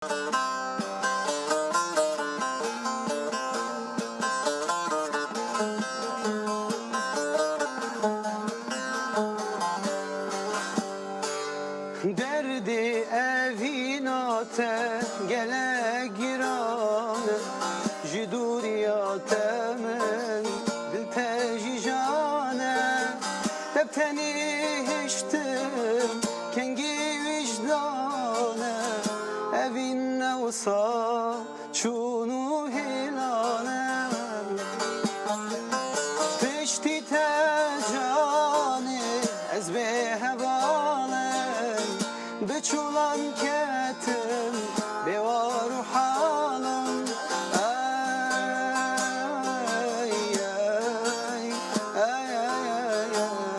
Derdê evîna te gelek giran e, Ji dûriya te min dil tejî jan e. Te bi tenê hiştim kengî wijdan e, Evîn ne wisa çûn û hêlan e. Piştî te canê ez bê heval im, Bi çolan ketim bê war û hal im. Ey ey ey ey ey ey.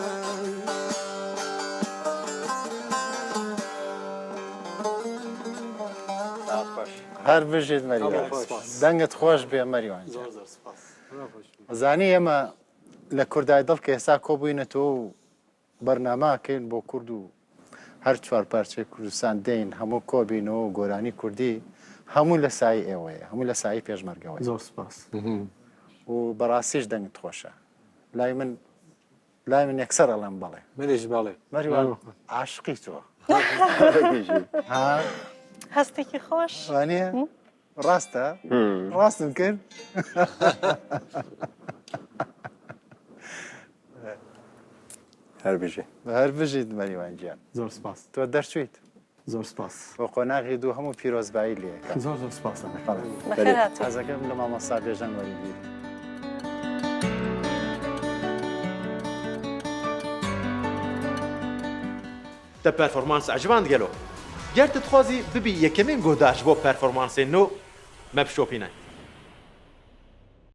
Saet xweş. هەر بژیت مەریوان دەنگت خۆش بێ مەریوان زۆر زۆر سپاس. زانی ئێمە لە کوردایدڵ کە ئێستا کۆبووینەتەوە و بەرنامە ئەکەین بۆ کورد و هەر چوارپارچەی کوردستان دێین هەموو کۆبینەوە و گۆرانی کوردی هەموو لە سایەی ئێوەیە هەموو لە سایەی پێشمەرگەوەیە. زۆر سپاس. و بەڕاستیش دەنگت خۆشە لای من لای من یەکسەر ئەڵێم بەڵێ. منیش بەڵێ. مەریوان عاشقی تۆ. ها؟ هەستێکی خۆش. وانییە؟ ڕاستە؟ ڕاستم کرد؟ هەر بژی. هەر بژیت مەریوان گیان. زۆر سپاس. تۆ دەرچوویت؟ زۆر سپاس. بۆ قۆناغی دوو هەموو پیرۆزبایی لێ ئەکەم. زۆر زۆر سپاس. بەخێر هاتووی. حەزەکەم لە مامۆستا بێژەنگ وەریگریت. Te performans eciband gelo? Ger tu dixwazî bibî yekemîn guhdar ji bo performansên nû, me bişopîne.